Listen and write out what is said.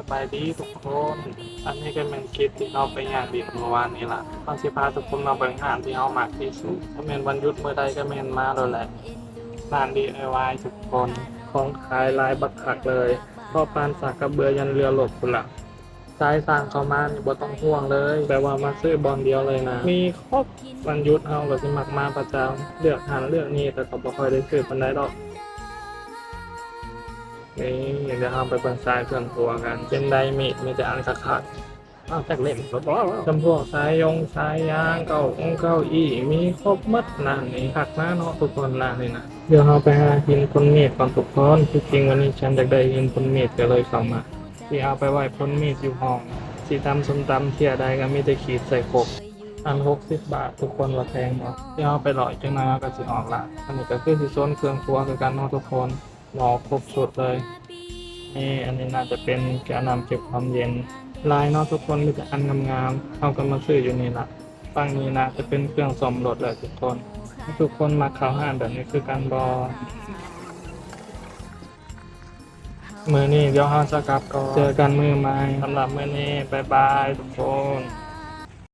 ສະບາຍດີທຸກຄົນ ອັນນີ້ກໍແມ່ນຄລິບທີ່ເຮົາໄປຍ່າງຫຼິ້ນມື້ວານນີ້ລະ. ເຮົາຊິພາທຸກຄົນມາເບິ່ງຮ້ານທີ່ເຮົາມັກທີ່ສຸດ. ຖ້າແມ່ນວັນຢຸດມື້ໃດກໍແມ່ນມາໂລດແຫຼະ. ຮ້ານ ດີໄອວາຍ ທຸກຄົນ ຂອງຂາຍຫຼາຍບັກຄັກເລີຍ ເພາະປານສາກກະເບືອຢັນເຮືອລົບພຸ້ນລະ. ສາຍສ້າງເຂົ້າມານີ້ບໍ່ຕ້ອງຫ່ວງເລີຍ ແບບວ່າມາຊື້ບ່ອນດຽວເລີຍນະ ມີຄົບ. ວັນຢຸດເຮົາກໍຊິມັກມາປະຈຳ ເລືອກຫັ້ນເລືອກນີ້ ແຕ່ກໍບໍ່ຄ່ອຍໄດ້ຊື້ປານໃດດອກ. ນີ້ ດຽວເຮົາໄປເບິ່ງສາຍເຄື່ອງຄົວກັນ ເປັນໃດມີດ ມີແຕ່ອັນຄັກໆ. ອ້າວ ຈັກເຫຼັ້ມກໍບໍ່ ຈຳພວກສາຍຢົງສາຍຢາງ ເກົ້າອົງເກົ້າອີ່ ມີຄົບໝົດ. ຮ້ານນີ້ຄັກນະເນາະທຸກຄົນ ຮ້ານນີ້ນະ. ດຽວເຮົາໄປຫາຫີນພົນມີດກ່ອນທຸກຄົນ ທີ່ຈິງວັນນີ້ສັນຢາກໄດ້ຫີນພົນມີດ ກໍເລີຍເຂົ້າມາ. ຊິເອົາໄປໄວ້ພົນມີດຢູ່ຫ້ອງ ຊິຕຳສົ້ມຕຳເທື່ອໃດກໍມີແຕ່ຂີດໃສ່ຄົບ. ອັນຫົກສິບບາດ ທຸກຄົນວ່າແພງບໍ່? ດຽວເຮົາໄປເລາະອີກຈັກໜ່ອຍ ເຮົາກໍຊິອອກລະ. ອັນນີ້ກໍຄືຊິໂຊນເຄື່ອງຄົວຄືກັນເນາະທຸກຄົນ ເນາະ ຄົບຊຸດເລີຍ. ນີ້ ອັນນີ້ໜ້າຈະເປັນແກ້ວນ້ຳເກັບຄວາມເຢັນ ຫຼາຍເນາະທຸກຄົນ ມີແຕ່ອັນງາມໆ ເຮົາກໍມາຊື້ຢູ່ນີ້ລະ. ຝັ່ງນີ້ໜ້າຈະເປັນເຄື່ອງສ້ອມລົດແຫຼະທຸກຄົນ. ທຸກຄົນມັກເຂົ້າຮ້ານແບບນີ້ຄືກັນບໍ່? ມື້ນີ້ດຽວເຮົາຈະກັບກ່ອນ ເຈີກັນມື້ໃໝ່. ສຳລັບມື້ນີ້ ບາຍບາຍທຸກຄົນ.